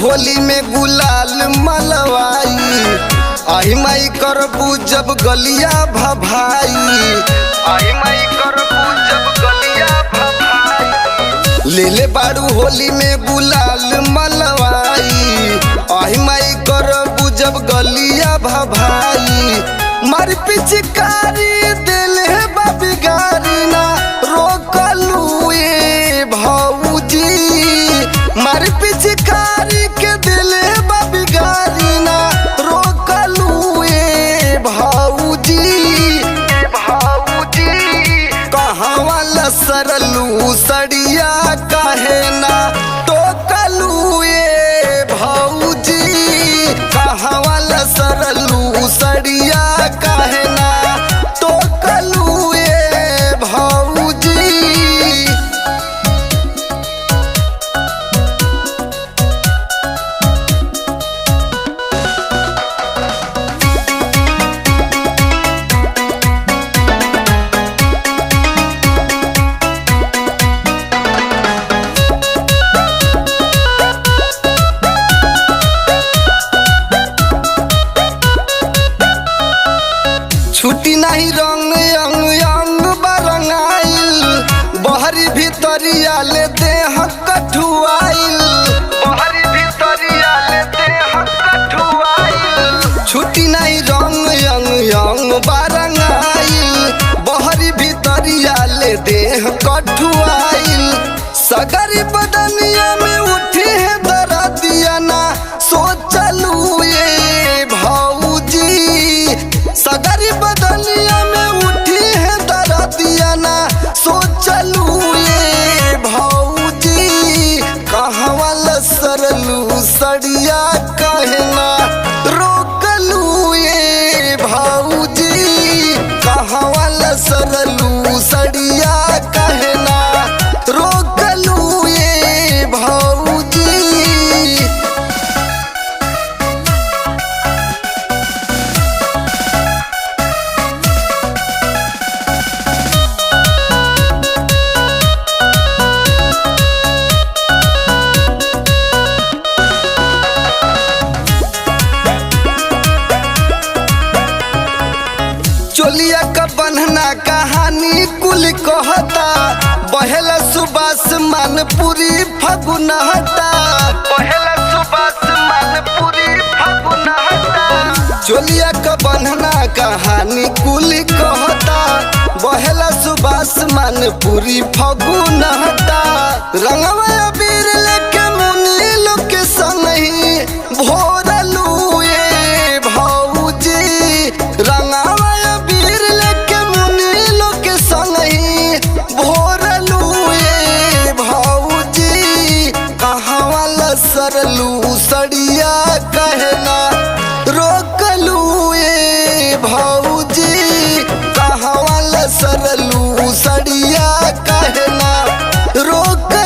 होली में गुलाल मलवाई, आई माई करबू जब गलिया भभाई, आई माई करबू जब गलिया भभाई। ले ले बाड़ू होली में गुलाल मलवाई, आई माई करबू जब गलिया भभाई। मार पिचकारी दिल है बाबी गारी ना रोकलू ए भौजी, मार पिचकारी के दिल है बाबी गारी ना रोकलू ए भौजी। भौजी कहवा लसरलू सड़िया काहे ना टोकलू ए भौजी, कहवा लसरलू सड़िया काहे ना टोकलू ए भौजी। छुट्टी नहीं रंग अंग अंग बरंगाइल, बहरी भीतरिया ले देह कठुआइल, बहरी भीतरिया ले देह कठुआइल। छुट्टी नहीं रंग अंग अंग बरंगाइल, बहरी भीतरिया ले देह कठुआइल। सगरी बदनिया में उठे है दरदिया ना सोचलू ये भौजी, सगरी बदनिया में उठी है दरदिया ना सोचलू ये भौजी। कहवा लसरलू सड़िया कहना रोकलू ये भौजी, कहवा लसरलू सड़िया कहना रोकलू ये भौजी। चोलिया का बन्हना कहानी कुल कहता, बहेला सुबास मानपुरी फगुनहता, बहेला सुबास मानपुरी फगुनहता। चोलिया का बन्हना कहानी कुल कहता, बहेला सुबास मानपुरी फगुनहता। रंगवा अबीर लेके मुनि लोग के संग ही भोरलू ए भौजी, रंगवा अबीर लेके मुनि लोग के संग ही भोरलू ए भौजी। कहवा लसरलू सड़िया कहना रोकलू ए भौजी, कहवा लसरलू सड़िया कहना रोकलू।